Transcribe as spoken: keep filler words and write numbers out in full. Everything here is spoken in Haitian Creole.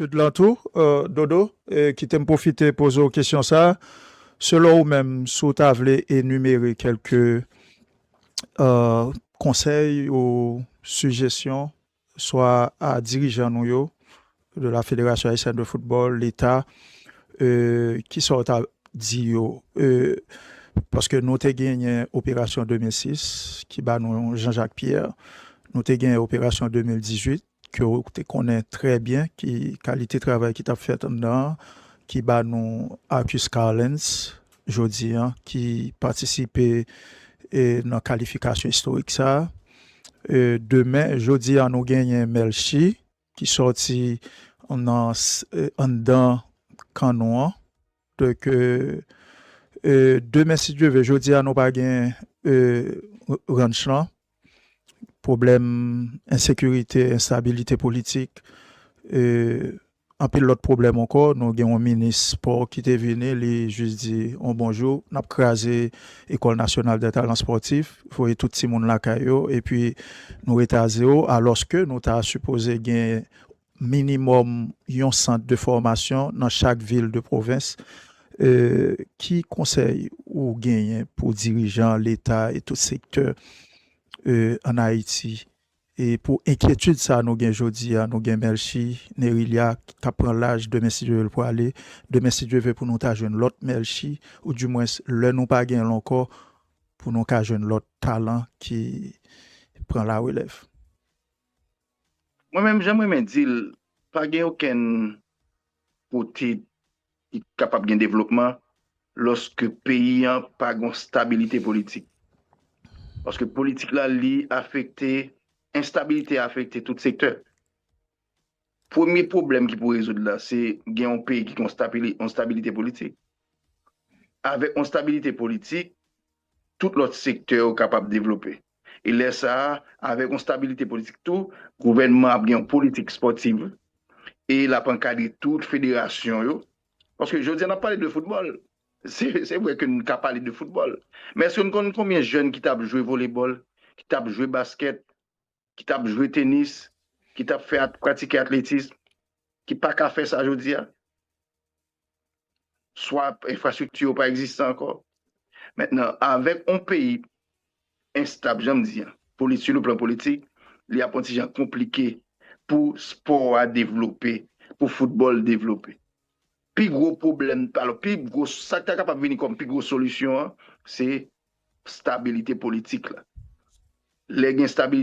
Etid lan tou, euh, Dodo, euh, kite m pwofite poze w kesyon sa. Selon ou menm, si w ta vle enimere kèlke euh, konsèy ou sijesyon, swa a dirijan nou yo, de la Fédération Haïtienne de Football, Leta, euh, kisa w ta di yo? Euh, paske nou te genyen Operasyon de mil sis, ki ba nou Jean-Jacques Pierre, nou te genyen Operasyon de mil dizuit, ke w te konnen trè byen, ki kalite travay ki t ap fèt anndan an, ki ba nou Arcus Carlens, jodi an, ki patisipe, e, nan kalifikasyon istorik sa a. E, demen, jodi an, nou genyen Melchi, ki sòti nan s-, e, anndan kan nou an. Donk, e, e, demen, si Dye vle, jodi a, nou pa gen, e, ranch lan. Pwoblèm ensekirite, enstabilite politik, e, anpil lòt pwoblèm ankò. Nou gen yon minis spò ki te vini, li jis di yon bonjou, n ap kraze École Nationale des Talents Sportifs, voye tout timoun lakay yo, epi nou rete a zewo, alòske nou ta sipoze gen minimòm yon sant de fòmasyon nan chak vil de pwovens. E, ki konsèy ou genyen pou dirijan Leta e tout sektè, e, ann Ayiti? E pou enkyetid sa a nou gen jodi a, nou gen Melchi Nerilya k ap pran laj, demen si Dye vle l prale, demen si Dye vle pou nou ta jwenn lòt Melchi, oudimwens lè nou pa gen l ankò, pou nou ka jwenn lòt talan ki pran larelèv. Mwen menm, jan m renmen di l, pa gen okenn kote ki kapab gen devlopman lòske peyi an pa gen yon stabilite politik. Paske politik la, li afekte, enstabilite a afekte tout sektè. Premye pwoblèm ki pou rezoud la, se gen yon peyi ki gen yon stabili-, yon stabilite politik. Avèk yon stabilite politik, tout lòt sektè yo kapab devlope. E lè sa a, avèk yon stabilite politik tou, gouvènman ap gen yon politik espòtiv e l ap ankadre tout federasyon yo. Paske jodi a, n ap pale de foutbòl. Se, se vre ke n ka pale de foutbòl. Men èske n konn konbyen jèn ki t ap jwe volebòl, ki t ap jwe baskèt, ki t ap jwe tenis, ki t ap fè at-, pratike atletis, ki pa ka fè sa jodi a? Swa enfrastrikti yo pa egziste ankò. Mentnan, avèk yon peyi enstab, jan m di an, poli-, sou le plan politik, li ap yon ti jan konplike pou spò a devlope, pou foutbòl devlope. Pi gwo pwoblèm, alò, pi gwo, sa k ta kapab vini kòm pi gwo solisyon an, se stabilite politik la. Lè gen stabilite